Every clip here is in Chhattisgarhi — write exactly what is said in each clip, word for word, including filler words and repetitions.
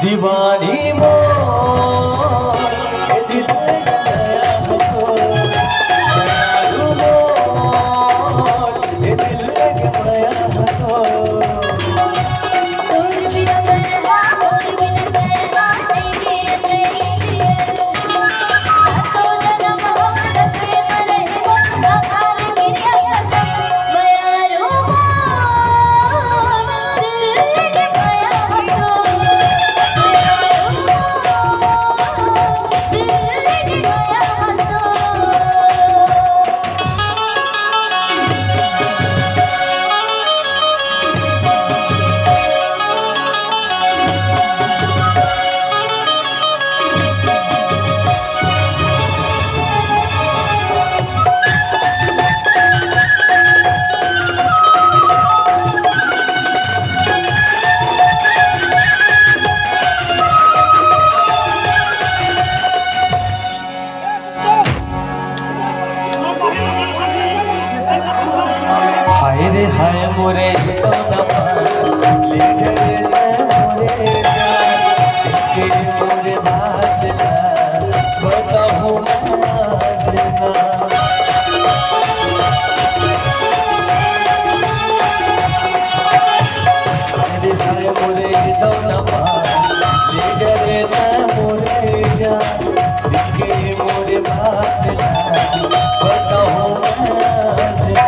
दीवानी मोर, ए दिल लगे मया हो तो। दीवानी मोर, ए दिल लगे मया हो तो। हाय रे हाय मोरे सौदा पान, ले गए तै मोरे जान, के मोरे बात ना बताहूँ आज ना। हाय रे हाय मोरे सौदा पान, ले गए तै मोरे जान, के मोरे बात ना बताहूँ आज ना।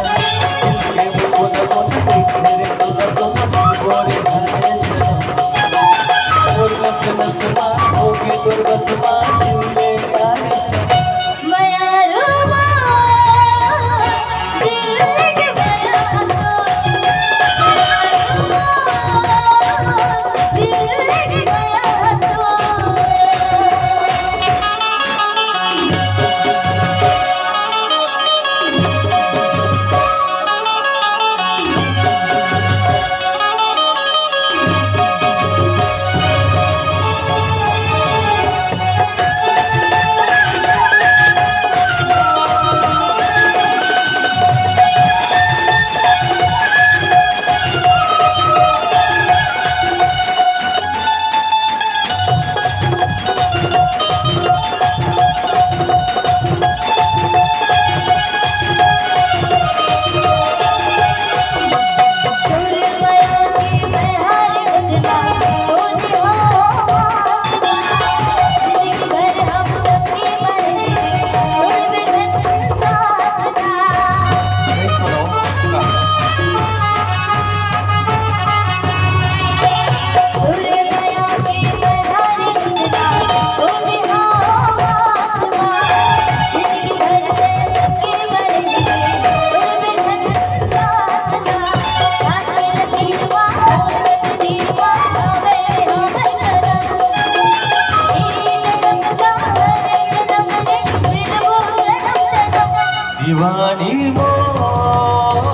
दीवानी मोर,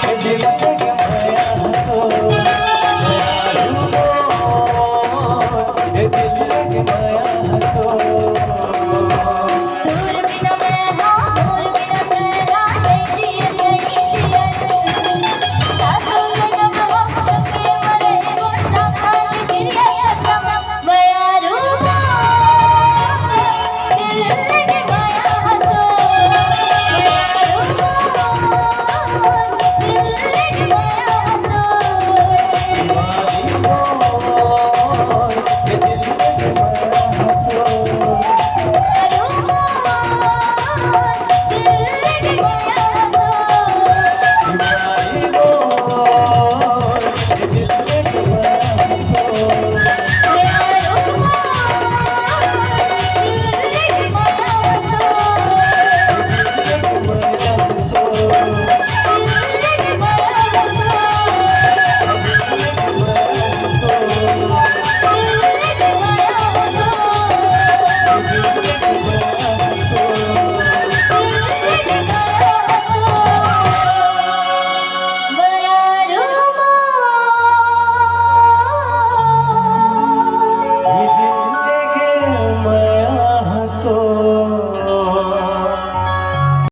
ए दिल लगे मया हो तो। दीवानी मोर, ए दिल लगे मया हो तो।